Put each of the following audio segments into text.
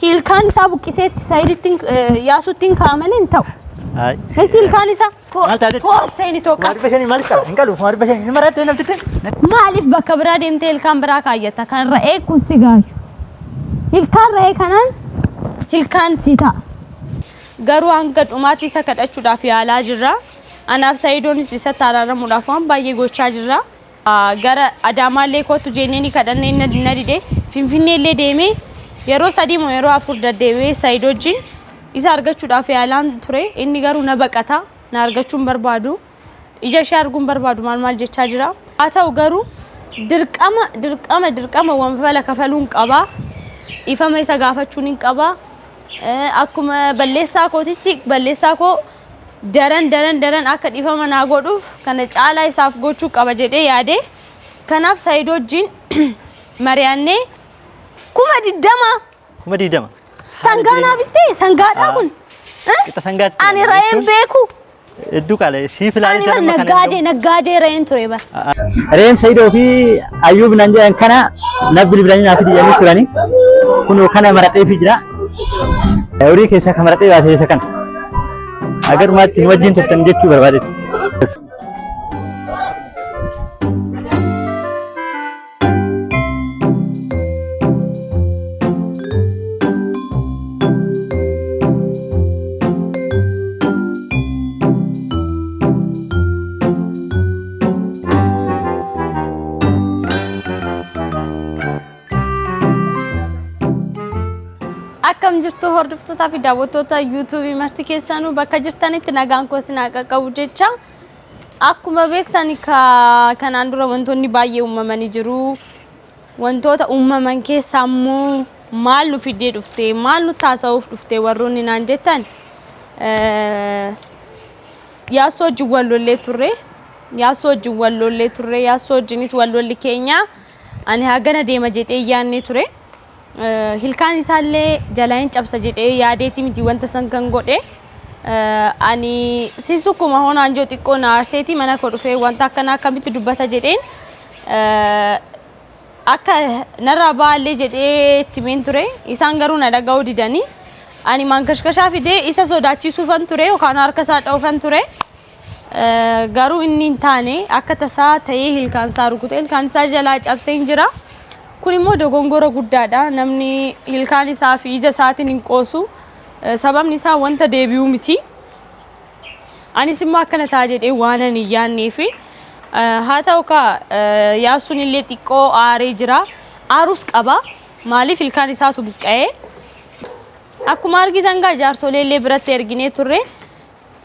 Hilkaan isaa buqqiseetti Saayidittiin Yaasuttiin kaa'a malee hin ta'u. Hayi. Isti ilkaan isaa koo Maal taate? koo seeni tooqa. 500,000 maaliif qala? Hin qalu 500,000 hin marattee namtitti. Maaliif bakka biraa deemtee ilkaan biraa kaayyata? Kan ra'ee kun si gaayu. Ilkaan ra'ee kanaan ilkaan si ta'a. Garuu hanga dhumaatti isa kadhachuudhaaf yaalaa jirra. Anaaf Sayidoonis isatti araaramuudhaaf waan baay'ee gochaa jirra. Gara Adaamaallee kottu jennee ni kadhannee na dide. Finfinneellee deemee yeroo sadii moo yeroo afur deddeebi'ee Sayid wajjin isa argachuudhaaf yaalaan ture. Inni garuu na baqata. Na argachuu hin barbaadu. Ija ishee arguu hin barbaadu maal maal jechaa jira. Haa ta'u garuu dirqama dirqama dirqama wanfala kafaluun qaba. Dhiifama isa gaafachuun hin qaba. Akkuma balleessaa kootitti balleessaa koo daran daran daran akka dhifama naa godhuuf kana caalaa isaaf gochuu qaba jedhee yaade. Kanaaf Saayidoo wajjin mari'annee 20,000. 20,000. Sangaa naa bittee sangaadhaa kun. Qixa sangaatti. Ani ra'een beeku. Hedduu qaala siif ilaalee Ani bar naggaadee naggaadee ra'een ture bar. Re'een Saidoo fi Ayyuub naan jedhan kana na bilbilanii naa fidi jedhanii turani. Kunoo kana maradheefii jira. Horii keessaa kan maradhee baasee isa kana. Agarumaatti nu wajjin turtan jechuu barbaadetti. Akkam jirtu hordoftootaa fi daawwattoota yuutuubii marti keessanuu bakka jirtanitti nagaan koo isin haa qaqqabu jecha akkuma beektan kanaan dura wantoonni baay'ee uumamanii jiru. Wantoota uumaman keessaa immoo maal nu fiddee dhufte maal nu taasa'uuf dhufte warroonni naan jettan Yaassoo wajjin wal lollee turre. Yaassoo wajjin wal lollee turre. Yaassoo wajjinis wal lolli keenya ani hagana deema jedhee yaadne ture. Hilkaan isaallee jalaa hin cabsa jedhee yaadeeti miti wanta san kan godhe. Ani si sukkuma hoonaan joo xiqqoo na aarseeti mana koo dhufee wanta akkanaa akkamitti dubbata jedheen akka narraa ba'allee jedhee itti himeen ture. Isaan garuu na dhaga'uu didanii. Ani maankashkashaa fidee isa sodaachisuufan ture yookaan harka isaa dha'uufan ture. Garuu inni hin taane akka tasaa ta'ee ilkaan isaa rukute ilkaan isaa jalaa cabsee hin jira. Kun immoo dogongora guddaadha. Namni ilkaan isaa fi ija isaatiin hin qoosu. Sababni isaa wanta deebi'uu miti. Anis immoo akkana ta'a jedhee waanan hin yaadnee fi haa ta'u kaa Yaasuun illee xiqqoo aaree jira. Aarus qaba. Maaliif ilkaan isaatu buqqa'ee. Akkuma argitan gaa jaarsolee illee biratti erginee turre.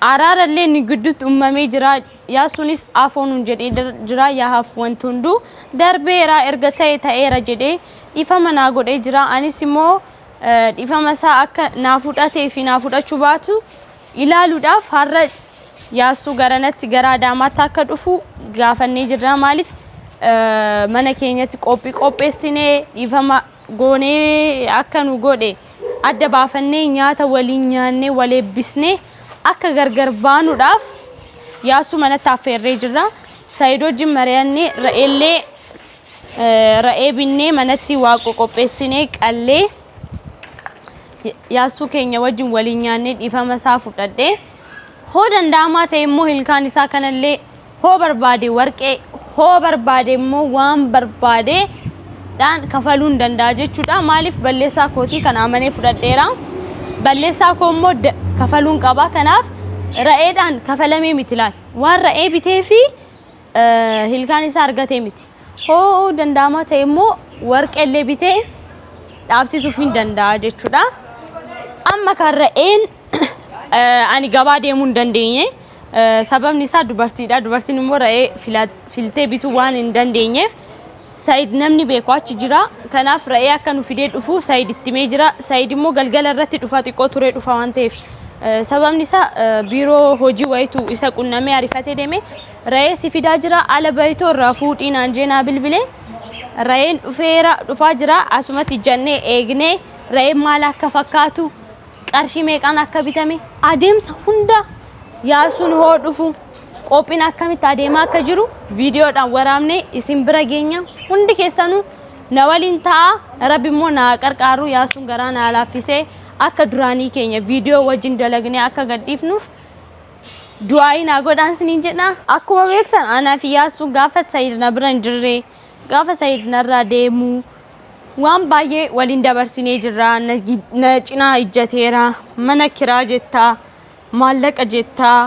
Araara illee nu gidduutti uumamee jira. Yaasuunis afoo nuun jedhee jira. Yaa hafu wanti hunduu darbeera erga ta'e ta'eera jedhee dhiifama naa godhee jira. Anis immoo dhiifama isaa akka naa fudhatee fi naa fudhachuu baatu ilaaluudhaaf har'a Yaassuu garanatti gara Adaamaatti akka dhufu gaafannee jirra. Maaliif mana keenyatti qophii qopheessinee dhiifama goonee akka nu godhe adda baafannee nyaata waliin nyaannee wal eebbisnee akka gargar baanuudhaaf Yaassuu manatti affeerree jirra. Saayid wajjin mari'annee ra'eellee ra'ee binnee manatti waa qoqopheessinee qallee Yaassuu keenya wajjin waliin nyaannee dhiifama isaa fudhadhee hoo danda'amaa ta'e immoo ilkaan isaa kanallee hoo barbaade warqee hoo barbaade immoo waan barbaade dhaan kafaluu hin danda'a jechuudha. Maaliif balleessaa kootii kana amanee fudhadheera. Balleessaa koo immoo kafaluun qaba. Kanaaf ra'eedhaan kafalamee miti laal. Waan ra'ee bitee fi hilkaan isaa argatee miti. Hoo danda'amaa ta'e immoo warqeellee bitee dhaabsisuuf hin danda'a jechuudha. Amma kan ra'een ani gabaa deemuu hin dandeenye. Sababni isaa dubartiidha. Dubartiin immoo ra'ee filtee bituu waan hin dandeenyeef Said namni beeku achi jira. Kanaaf ra'ee akka nu fidee dhufu Said itti himee jira. Said immoo galgala irratti dhufa xiqqoo turee dhufa waan ta'eef. Sababni isaa biiroo hojii wayitu isa qunnamee ariifatee deeme. Ra'ee si fidaa jira ala bayitoo irraa fuudhii naan jee naa bilbile. Ra'een dhufeera dhufaa jira asumatti ijjannee eegnee ra'een maal akka fakkaatu qarshii meeqaan akka bitame adeemsa hunda Yaasuun hoo dhufu qophiin akkamitti adeemaa akka jiru viidiyoodhaan waraabnee isin bira geenya. Hundi keessanuu Na waliin ta'a Rabbi immoo na haa qarqaaru Yaasuun garaa naa laaffisee akka duraanii keenya viidiyoo wajjin dalagnee akka gadhiifnuuf du'aayii naa godhaan siniin jedha. Akkuma beektan anaa fi Yaasuun gaafa Sayid na bira hin jirre gaafa Sayid narraa deemu waan baay'ee waliin dabarsinee jirra. Na cinaa ijjateera mana kiraa jettaa maallaqa jettaa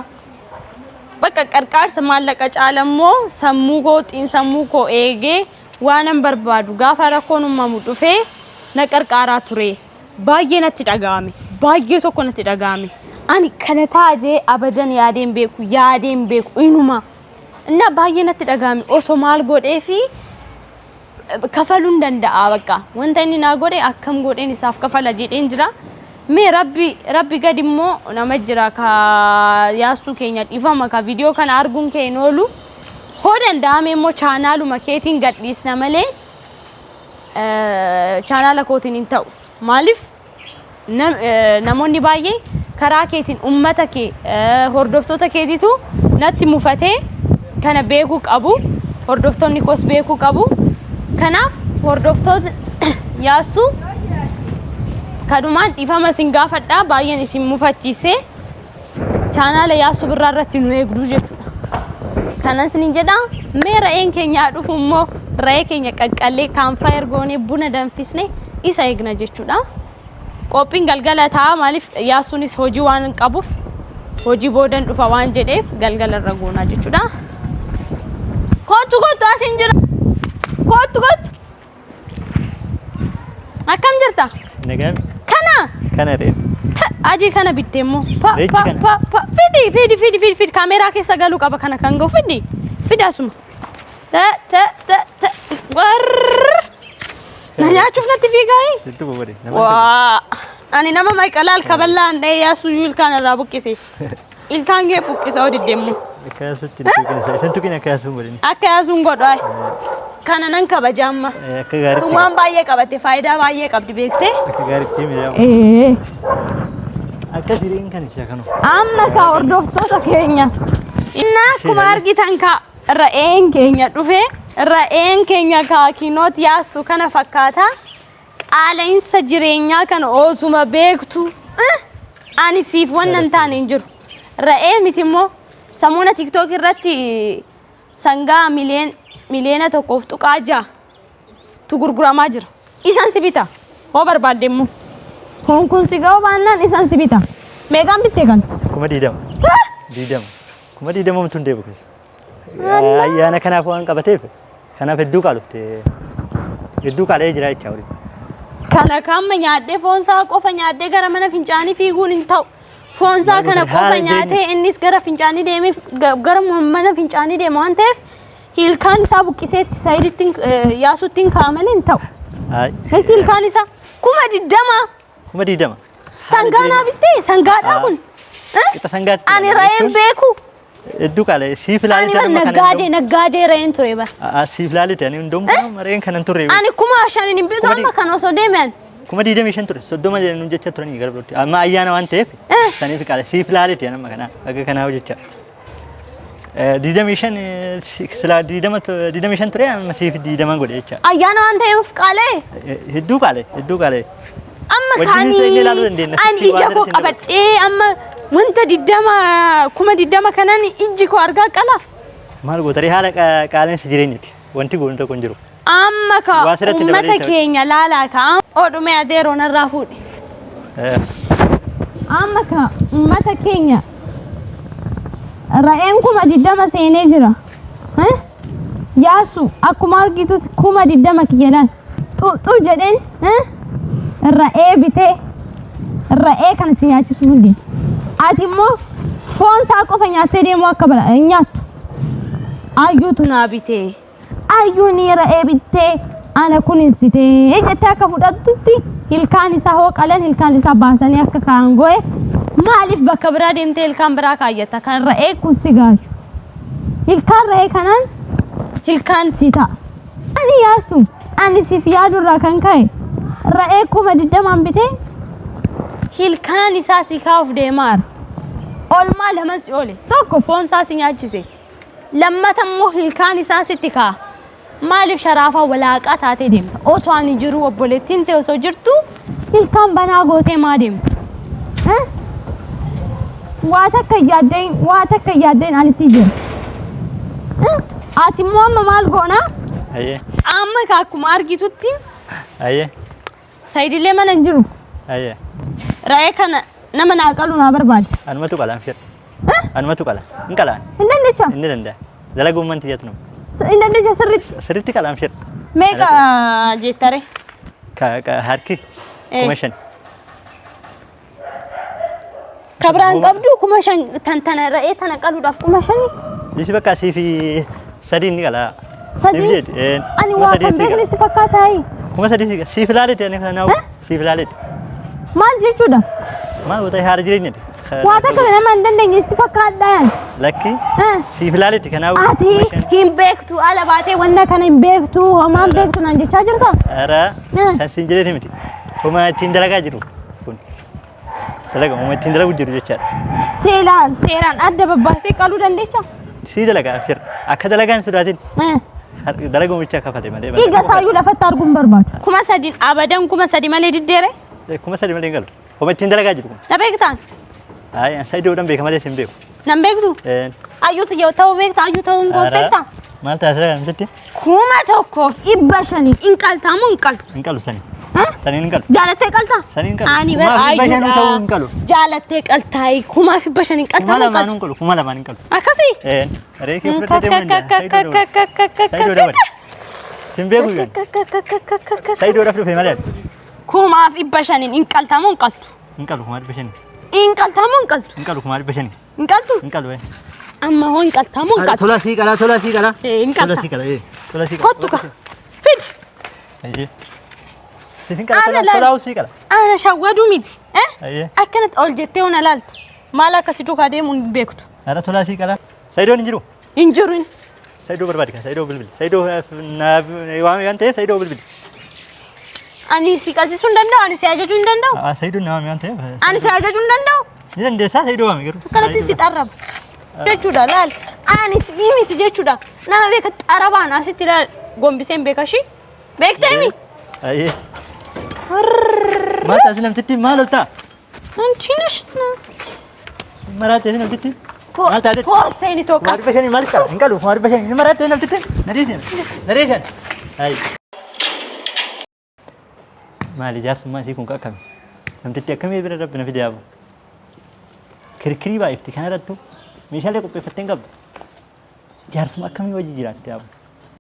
bakka qarqaarsa maallaqa caala immoo sammuu koo xiinsammuu koo eegee waanan barbaadu gaafa rakkoon uumamu dhufee na qarqaaraa ture. Baay'ee natti dhaga'ame. Baay'ee tokko natti dhaga'ame. Ani kana ta'a jee abadan yaadeen beeku yaadeen beeku inuma. Inna baay'ee natti dhaga'ame osoo maal godhee fi kafaluun danda'a bakka wanta inni naa godhe akkam godheen isaaf kafala jedheen jira. Mee rabbi rabbi gadi immoo nama jira ka yaasuu keenya dhiifama ka viidiyoo kana arguun kee hin oolu. Hoo danda'ame immoo chaanaaluma keetiin gadhiisna malee chaanaala kootiin hin ta'u. Maaliif namoonni baay'ee karaa keetiin ummata kee hordoftoota keetiitu natti mufatee kana beekuu qabu. Hordoftoonni koos beekuu qabu. Kanaaf hordoftoota Yaassuu kanumaan dhiifama isin gaafadha. Baay'een isin mufachiise. Chaanaala Yaassuu Birraa irratti nu eegduu jechuudha. Kanan isinin jedha. Mee ra'een keenya haa dhufu immoo ra'ee keenya qaqqallee kaanfaayar goonee buna danfisne isa eegna jechuudha. Qophiin galgala ta'a maaliif Yaassuunis hojii waan qabuuf hojii boodan dhufa waan jedheef galgala irra goonaa jechuudha. Kottu kottu asiin jira. Kottu kottu. Akkam jirta? Nagaan Kana kana reef. Ajii kana bitte immoo. Pa Reechi pa kana. pa pa fidi fidi fidi fidi fidi kaameeraa keessa galuu qaba kana kan ga'u fidi fidi asuma. Ta ta ta ta warr na nyaachuuf natti fiigaayi. Sitti godhe. Nama Waa ani nama maqalaal kaballaan dha'ee yaasuu ilkaan irraa buqqise. Ilkaan kee buqqisa oo diddemmu. Akka yaasutti hin tuqin. Isin tuqin akka yaasuun godhin. Akka yaasuun godhu ay. Kana nan kabaja amma. Akka gaariitti. Tun waan baay'ee qabatte faayidaa baay'ee qabdi beektee. Akka gaariitti miidhaa. Ee. Akka siriin kan isa kanu. Amma kaa hordoftoota keenya. Innaa akkuma argitan kaa ra'een keenya dhufe ra'een keenya kaa kinoot yaasu kana fakkaata. Qaala'insa jireenyaa kana osuma beektu ani siif wannan hin taane hin jiru. Ra'ee miti immoo samuuna tiktook irratti sangaa miliyoon miliyoona tokkoof tuqaa ja'a tu gurguramaa jira. Isan si bita. Hoo barbaadde immoo. Kun kun si ga'uu baannaan isan si bita. Meeqaan bittee kan? 20,000. 20. 20,000 homtuu hin deebi'u keessa. Ayyaana kanaaf waan qabateef kanaaf hedduu qaalofte. Hedduu qaala'ee jira jechaa horii. Kana kamma nyaadhee foon isaa qofa nyaadhee gara mana fincaanii fiiguun hin ta'u. Foon isaa kana qofa Haala nyaatee innis gara fincaanii deemee gara mana fincaanii deema waan ta'eef ilkaan isaa buqqiseetti sayiditti yaasutti hin kaa'amanii hin ta'u. Hayi. Innis ilkaan isaa 20,000. 20,000. Sangaa naa bittee sangaadhaa kun. Qixa sangaatti. Ani ra'een beeku. Hedduu qaala'e siif Ani ilaalite bar amma kana naggaadee naggaadee ra'een ture bar. Siif ilaalite ani hundoom mareen kanan turre. Ani 5,000 hin bitu amma kan osoo deeman. 25,000 ture 30 jedhanii jecha turanii gara birootti amma ayyaana waan ta'eef saniif qaala siif ilaalite ani amma kana akka kanaa hojjecha. 25 silaa 25 ture amma siif 20 godhe jecha. Ayyaana waan ta'eef qaala'e. Hedduu qaala'e hedduu qaala'e. Amma Wajjin kaanii seennee ilaaluu dandeenya. ani Sitti ija waan koo irratti hin dabalu. qabadhee amma wanta 20,000 kanaan ijji koo argaa qala. Maal goota ree haala qaala'insa jireenyati wanti goonu tokko hin jiru. Amma ka Waa sirratti uummata dabalee ta'e. keenya laalaa ka odhume adeeroo narraa fuudhe. Amma ka uummata keenya ra'een 20,000 seenee jira. Eh? Yaasu akkuma argitutti 20,000 kiyyadhaan xuuxuu jedheen eh? ra'ee bitee ra'ee kana si nyaachisuu hin deemu. Ati immoo foon isaa qofa nyaattee deemuu akka bara hin nyaattu. Ayyuutu naa bitee. Ayyuun ra'ee bittee ana kuninsitee jettee akka fudhattutti ilkaan isaa hoo qalan ilkaan isaa baasanii akka kaan go'e maaliif bakka biraa deemtee ilkaan biraa kaayyatta kan ra'ee kun si gaayu. Ilkaan ra'ee kanaan ilkaan si ta'a. Ani yaasu ani siif yaadurraa kan ka'e ra'ee 20,000 bitee ilkaan isaa si kaa'uuf deemaara. Olmaa lama si oole tokko foon isaa si nyaachise. Lammata immoo ilkaan isaa sitti kaa'a. Maaliif sharaafaa walaaqaa taatee deemta? Osoo ani jiru obboleettiin tee osoo jirtu ilkaan banaa gootee maa deemta? Eh? Waa takka hin yaaddain, waa takka hin yaaddain ani sii jira. Eh? Ati immoo amma maal goona? Ayyee. Amma ka akkuma argitutti Ayyee. Sayidillee mana hin jiru. Ayyee. Re'ee kana nama naa qalu naa barbaade. Anumatu qala anfir. Anumatu qala. Hin qalaan. Hin dandecha? Inni danda'a. Dalagummaan tiyyatu nama. Hin dandecha sirriitti? Sirriitti qala anfir. Meeqa jettare? Ka ka harki Eh. 5,000. Ka biraan qabdu 5,000 tan tana re'ee tana qaluudhaaf 5,000? Isi bakka asii fi sadiin ni qala. Sadii? Siif jeeti. Eh, Ani kuma waa sadii kan sii qala. beekne sitti fakkaataayi. 3,000 sii qala. Siif ilaaleeti ani kanaaf. Siif ilaaleeti. Maal jechuudha? Maal goota haala jireenyati. Waa takka nama hin dandeenye sitti fakkaadha yaani. Lakki Eh. siif ilaaleeti kanaaf. Ati hin beektu ala baatee wanna kana hin beektu homaan beektu naan jechaa jirta? Ara Eh. san siin jedheeti miti. Homaa ittiin dalagaa jiru kun. Dalaga homaa ittiin dalagu jiru jechaadha. Seelaan seeraan adda babbaastee qaluu dandeecha? Sii dalaga abshir. Akka dalagaa hin sodaatin. Eh. Dalaga homicha kafate malee. Dhiiga isaayyuu lafatti arguu hin barbaadu. 3,000 abadan 3,000 malee diddeere? 3,000 malee hin galu. Homa ittiin dalagaa jiru kun. Na beektaan? Ayi an Sa'idoodhaan beeka malee sin beeku. Nan beektu? Eh. Ayyuu tiyya ta'uu beekta? Ayyuu ta'uun koo beekta? Maal taasisa namtitti? 1,500 hin qaltaa moo hin qaltu? Hin qalu sani. Ha? Saniin hin qalu. Jaalattee qaltaa? Saniin hin qalu. Ani bar 5,500 ta'uu hin qalu. Jaalattee qaltaayi 5,500 hin qaltaa Kuma moo hin lamaan qaltu? hin qalu. 2,000 hin qalu. Akkasii? Eh. Reekee fudhadhee deemuu danda'a. Sa'idoo dabale. Sa'idoo dabale. Sin beeku iyyuu. Sa'idoodhaaf dhufe malee. 5,500 hin qaltaa moo hin qaltu? Hin qalu 5,500. Hin qaltaa moo hin qaltu? Hin qalu 5,500. Hin qaltu? Hin qalu. Eh. Amma hoo hin qaltaa moo hin qaltu? Tola sii qala tola sii qala. Eh, hin Tola qalta. sii qala. Eh. Tola sii qala. Kottu ka. Fidi. Ayyee. Siif hin qala Ana tola laal. tola sii qala. Ana shawwaduu miti. Eh? Ayyee. Akkanatti ol jettee hona laalta. Maal akka si duukaa deemu hin beektu. Ara tola sii qala. Sa'idoon hin jiru. Hin jiru inni. Sa'idoo barbaadi kan Sa'idoo bilbili. Sa'idoo naaf waame waan ta'eef Sa'idoo bilbili. Ani si qalsisuu hin danda'u, ani si ajajuu hin danda'u. Aa Sa'idoon na waame waan ta'eef. Ani si ajajuu hin danda'u. Ni dandeessaa Sa'idoo waame garuu. Akkanatti si xarraba. Jechuudha laal. Ani si miti jechuudha. Nama beeka xarabaan asitti laal gombiseen beeka ishii. Beektee mi? Ayyee. Maal taasise namtitti maal ol ta'a? Anchi nash. Maraatee namtitti. Maal taate? Koorseen itoo Kuma qaba. 500 maal qaba? Hin qalu 500,000. Ni maraatee namtitti. Na dhiisin. Na dhiisin. Ayi. Maali jaarsummaa isii kun akkami? Namtitti akkamii bira rabbi na fide yaabu? Kirkirii baay'ifti kana irrattu meeshaalee qopheeffattee hin qabdu. Jaarsuma akkamii wajji jiraatte yaabu?